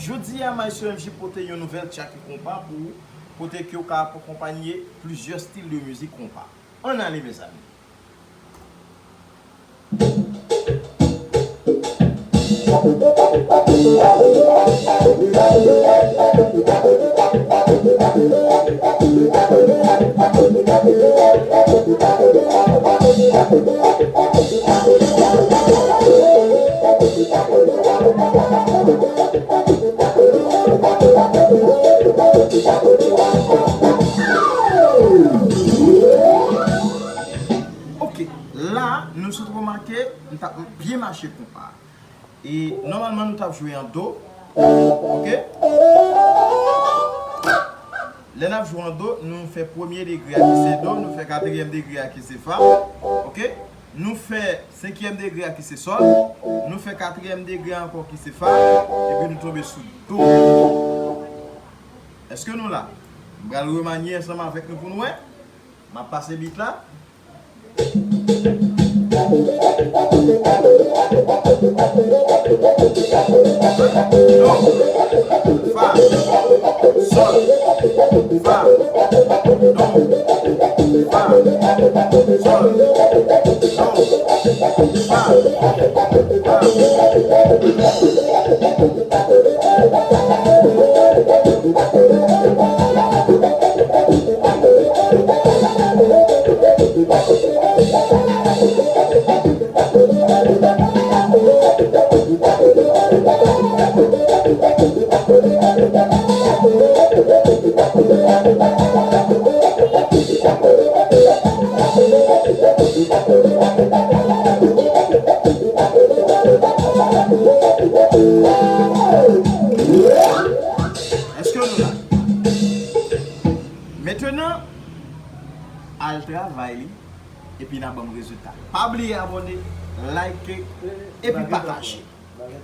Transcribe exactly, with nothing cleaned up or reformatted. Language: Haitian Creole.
Jodi a, Maestro M J pote yon nouvèl tchaki konpa pou ou, kote ke w ka akonpanye plizyè stil de mizik konpa. Ann ale, mezanmi. Ok, la, nou sot remake, m t ap byen mache konpa. E nòmalman, nou t ap jwe an do. Ok? Lè n ap jwe an do, nou fè premye degre a ki se do, nou fè katriyèm degre a ki se fa. Ok? Nou fè senkyèm degre a ki se sòl, nou fè katriyèm degre a ankò ki se fa, epi nou tonbe sou do. Èske nou la? M pral remanye ansanm avèk nou pou nou wè. M ap pase beat la. Do, fa, sòl, fa, do, fa, sòl, do, fa, fa. Èske nou la? Mentenan, al travay li, epi n a ban m rezilta. Pa bliye abòne, like, epi pataje.